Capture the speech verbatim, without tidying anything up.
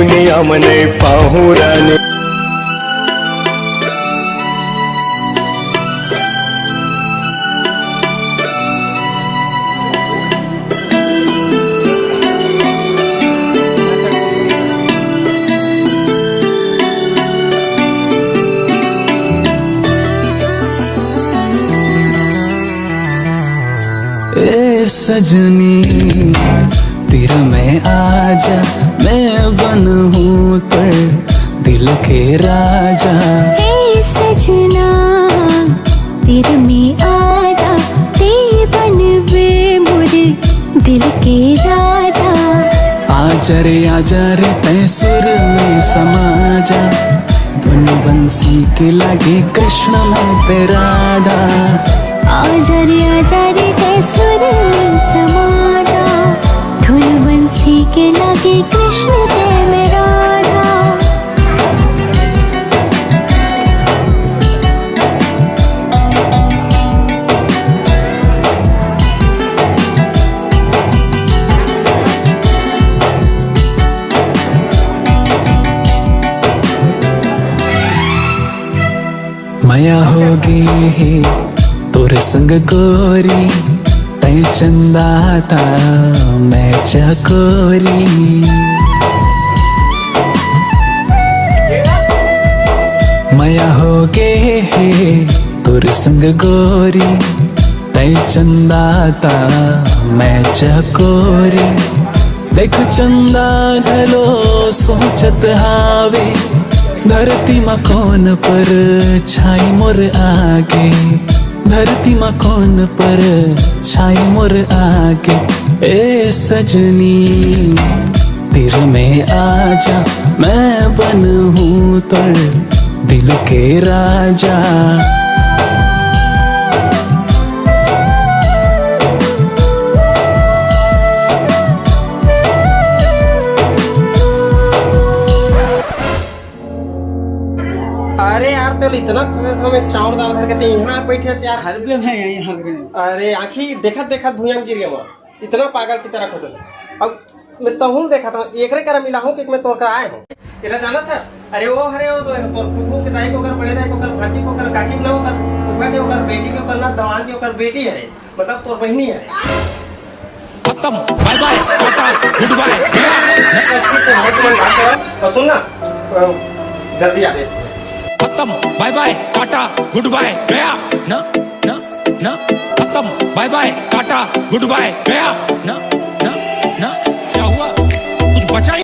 दुनिया में नहीं पाहूँ रानी। ए सजनी, तीर में आजा, मैं बनहूँ तोर दिल के राजा। ए सजना, तीर में आजा, ते बनबे मोर दिल के राजा। आजा रे आजा रे, तैं सुर में समा जा, धुन बंसी के लागे कृष्ण मैं पे राधा। आजा रे आजा रे, तैं सुर में समा जा, धुन बंसी के लागे कृष्ण ते में राधा। मया होगे हे तोर संग गोरी, तैं चंदा त मैं चकोरी। मया होगे हे तोर संग गोरी, तैं चंदा त मैं चकोरी। देख चंदा घलो सोचत हावे, धरती म कोन परछाई मोर आगे, धरती म कोन परछाई मोर आगे। ए सजनी, तीर में आजा, मैं बनहूँ तोर दिल के राजा। अरे यार, तेल इतना खोजत हवं मैं, चाउर दाल धर के, ते इहाँ बैठे हस यार। हर दिन है यहीं हर दिन। अरे, आँखी देखत देखत भुइयां म गिर गे मैं, इतना पागल की तरह खोजत हवं। अब मैं तहूँ ल देखत हवं, एकरे करा मिलाहूँ कि मैं तोर करा आए हवं। एला जानत हस? अरे वो हरे, वो तो तोर फूफू के दाई के, ओकर बड़े दाई के, ओकर भांची के, ओकर काकी के ना, ओकर फूफा के, ओकर बेटी के, ओकर ना दवान के, ओकर बेटी हरे, मतलब तोर बहिनी हरे। खत्म, बाय बाय, टाटा, गुड बाय, गया। ठीक है, बहुत मन बात है। और सुन ना, अ, जल्दी आ गए। खत्म, बाय बाय, टाटा, गुड बाय, गया। ना, ना, ना, खत्म, बाय बाय, टाटा, गुड बाय, गया। ना, ना, ना, क्या हुआ? कुछ बचा ही